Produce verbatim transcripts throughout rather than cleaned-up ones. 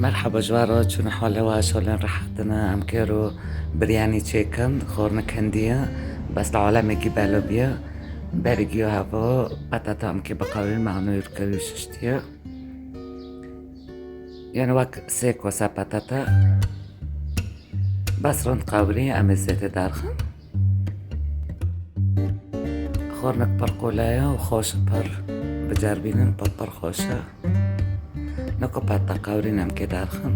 Merhaba ji we re, çûn hale we, şolên rehet in. Em kêro biryanî çêkin, xornik hindiye, bes li alemekî belo biye. Berî giyo hevo, petata em kê biqewirîn, me hano yûrkewî şiştiye. Yani wek sê kosa petata. Bes rind qewirî, em ê zêtê derxin. Xornik pir qole ye û xweş e pir. Biceribînin, pir pir xweş e. Niko petata qewirîn em kê derxin.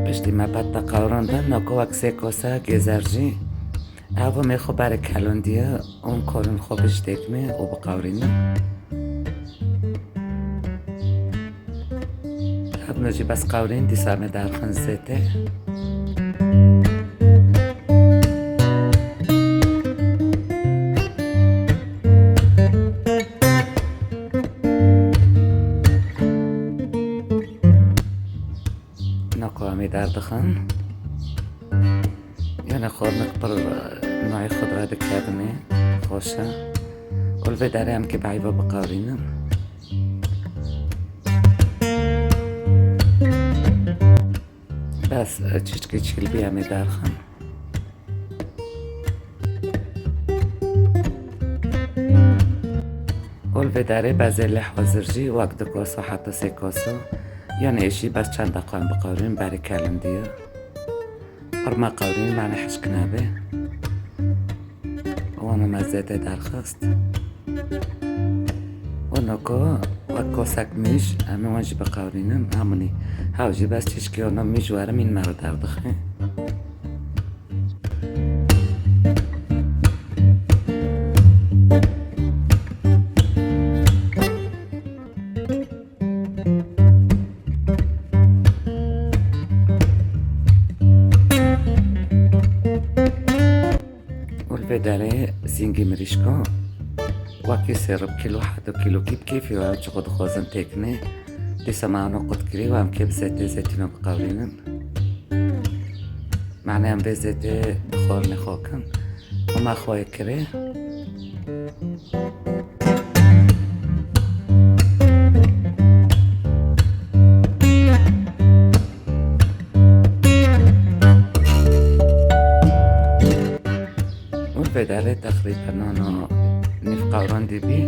Piştî me petata qewirandin, nako wek sê kosa gêzer jî. Ev mêxo berê kelondiye, hûn karin xwe bijitêkine û biqewirînin. Ev no jî bes qewirîn, dîsa me derxin zêtê. Nako em ê derdixin. Yani xornik pir, e, nayê xwe dire dikevine, xweş e. Û li vê derê em kê behîva biqewirînin. Bes, e, çîçkê çîlbî em ê derxin. Û li vê derê bezê lê hazir jî wek du kosa heta sê kosa. Yani êşî bes çend deqa em biqewirîn, berê kelindî ye. Pir me qewirîn, mane hişk nebe. Wana me zêtê derxist. Wana ku wek kosek mîj, em ê wan jî biqewirînin, hemûnî. Hew jî bes çîçkê wana mîj werim în me re derdixe. Û li vê derê sîngî mirîşko wekî sêr bi kîlo, heta kîlokî bi kêfî we, çiqo dixwazin têkine. Dîsa me ano qut kirî û em kê bi zêtê zeytûno biqewirînin. Mane em vê zêtê bi xwarinê xwe kin. Û me xwe yê kirê. Û vê derê teqrîben nano nîv qewrandî bî.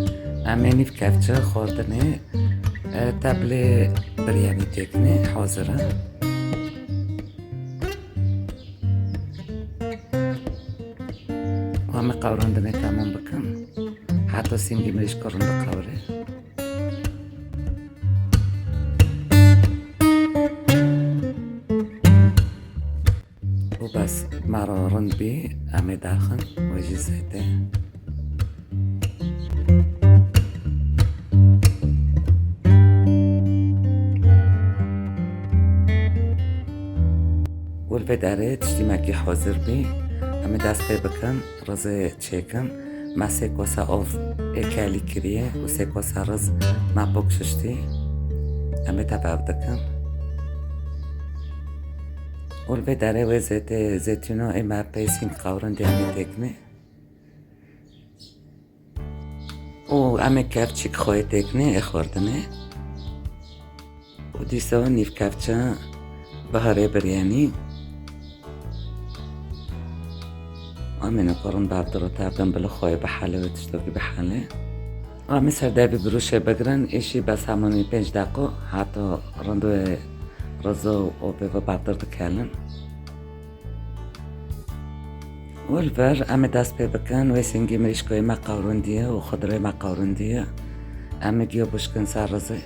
Em ê nîv kevçe xwarinê, e, teblê biryanî têkine hazir e. Û em ê qewrandinê temam bikin. Heta sîngî mirîşko rind biqewire. Û bes, mero rind bî, em ê derxin, wê jî zêtê. Û li vê derê tiştî me kî hazir bî, em ê dest pê bikin, rizê çêkin. Me sê kosa ov ê kelî kiriye û sê kosa riz me pok şiştî. Em ê tev ev dikin. Û li vê derê wê zêtê zeytûno ê me pê sîng qewrindê em ê têkine. Û em ê kevçik xwe yê têkine ê xwardinê. Û dîsa nîv kevçe biharê biryanî. Em ê nikorin bavdiro tevdin, bi li xwe yê bihele wê tiştokî bihele. Û em ê ser devî birûşê bigirin, êşî bes hemanî pênc deqo heta rind wê rizo û pê ve bavdir dikelin. Û li vir em ê dest pê bikin, wê sîngî mirîşkoyê me qewrindiye û xudrê me qewrindiye. Em ê giyo bişkin ser rizê.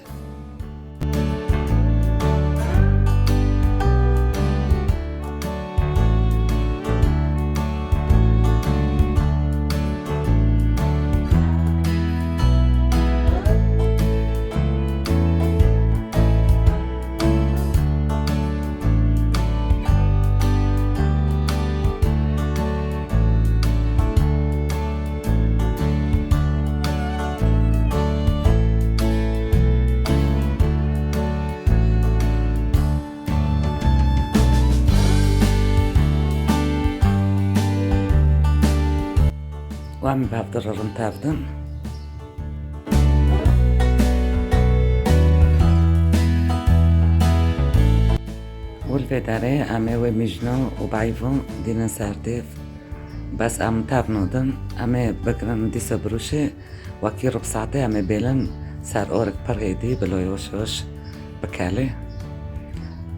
Em bavdir rin tevdin. Û li vê derê em ê wê mijno û bayvo dînin ser dêv. Bes em tevnodin, em ê bigirin dîsa birûşê, wekî rûb saetê em ê bêlin ser orek pir hêdî bi loyoşoş bikelê.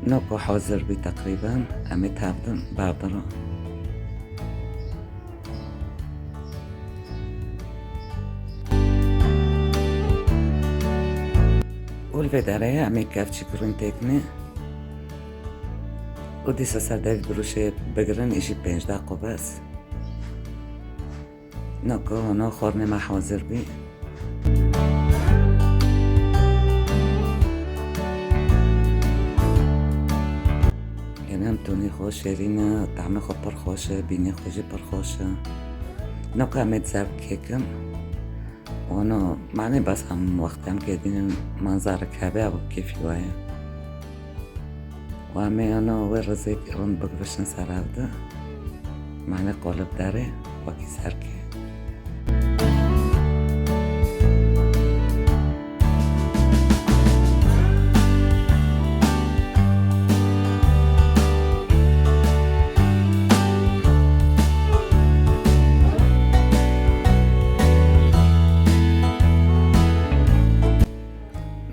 Noko hazir bî teqrîben, em ê tevdin, bavdirin. Û li vê derê em ê kevçîk rûn têkinê. Û dîsa ser devî birûşê bigirin, îjî pênc deqo bes. Noko, no xornê me hazir bî. Yanî em tonî xwe şêrîn e, tahmê xwe pir xweş e, bînê xwe jî pir xweş e. Noko em ê di ser kêkin. Ono, manê bes em wextê em kê dînin manzarek hebe, ew kêfî we ye. Û em ê ano wê rizêk rind bigivişin ser ev de. Manê qolib derê, wekî serkê.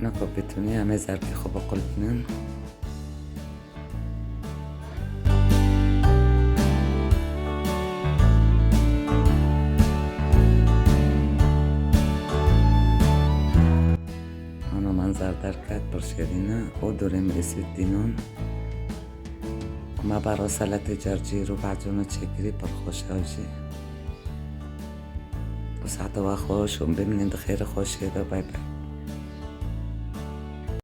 Nako pitunî em ê zerkê xwe biqulpînin. Ano manzar derket, pir şêrîn e. O dûrê min êsî dînon. Ma baro seletê cercîr û bacûna çêkirî pir xweş e jî. Û saeta we xweş û bimînin di xêr û xweşiyê de. Bay bay.